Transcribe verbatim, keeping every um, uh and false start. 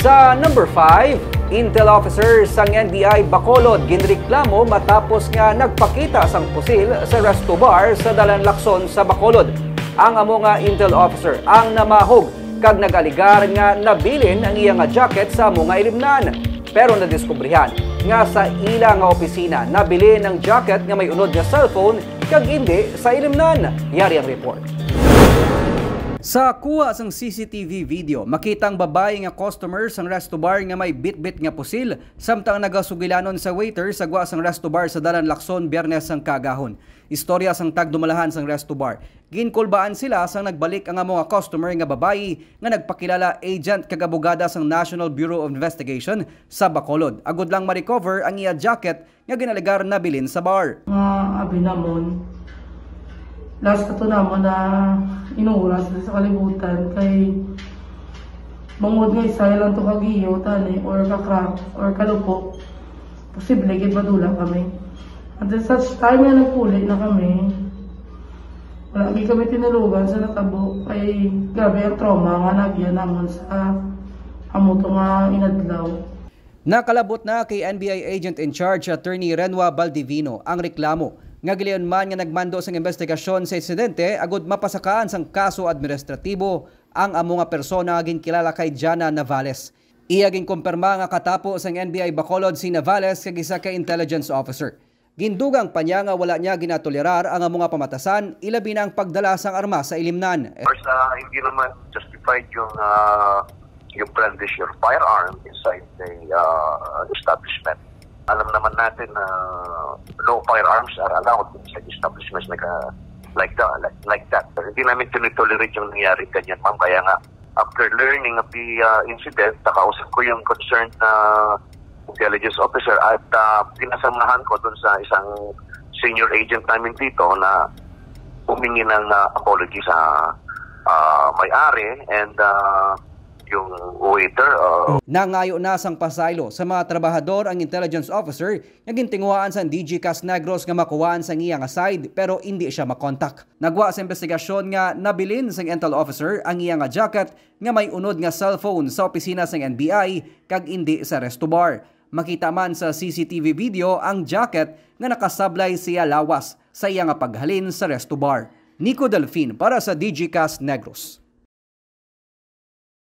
Sa number five, Intel officer sang N B I Bacolod ginreklamo matapos nga nagpakita sang pusil sa resto bar sa Dalan Lacson sa Bacolod. Ang amo nga Intel officer ang namahog kag nag-alegar nga nabilin ang iya nga jacket sa amo nga ilimnan. Pero nadiskubrihan nga sa ila nga opisina nabilin ang jacket nga may unod nga cellphone kag indi sa ilimnan. Yari ang report. Sa kuha sang C C T V video, makita ang babayi nga customer sang resto bar nga may bitbit nga pusil, samtang nagasugilanon sa waiter sa gwa sang resto bar sa Dalan Lacson, Biyernes sang kaagahon. Istorya sang tagdumalahan sang resto bar. Ginkulbaan sila sang nagbalik ang amo nga customer nga babayi nga nagpakilala agent kag abogada sang National Bureau of Investigation sa Bacolod, agud lang ma-recover ang iya jacket nga ginalegar nabilin sa bar. Nga abi namon, last ato namon na inuras sa kalibutan kay bangod nga isa lang to kagiyo tani or ka-crack or kalupo, posible gid madula kami. Until such time nga nagpuli na kami, wala gid kami tinulugan sa natabo kay grabe ang trauma nga naagyan namon sa amo to nga inadlaw. Nakalabot na kay N B I Agent in Charge Attorney Renwa Baldivino ang reklamo nga gilayon man nga nagmando sang investigasyon sa insidente agud mapasakaan sang kaso administratibo ang amo nga persona nga ginkilala kay Jana Navales. Iya ginkumpirma nga katapo sang N B I Bacolod si Navales kag isa ka intelligence officer. Gindugang pa niya nga wala niya ginatolerar ang amo nga pamatasan, ilabi na ang pagdala sang armas sa ilimnan. First, ah, hindi naman justified yung, ah, you brandish your firearm inside the, ah, establishment. Alam naman natin na no firearms are allowed inside establishments like, ah, like that, like, like that. Pero hindi namin tinotolerate yung nangyari ganyan, ma'am. Kaya nga, after learning of the, ah, incident, nakausap ko yung concerned na intelligence officer at, ah, pinasamahan ko dun sa isang senior agent namin dito na humingi ng, ah, apology sa, ah, may-ari and, ah, yung waiter. Ah. Nangayo na sang pasaylo sa mga trabahador ang intelligence officer nga gintinguhaan sang D G Cas Negros nga makuhaan sang iya nga side pero indi siya makontak. Nagwa sa investigasyon nga nabilin sang intel officer ang iya nga jacket nga may unod nga cellphone sa opisina sang N B I kag indi sa resto bar. Makita man sa C C T V video ang jacket nga nakasablay sa iya lawas sa iya nga paghalin sa resto bar. Nico Delfin para sa D G Cas Negros.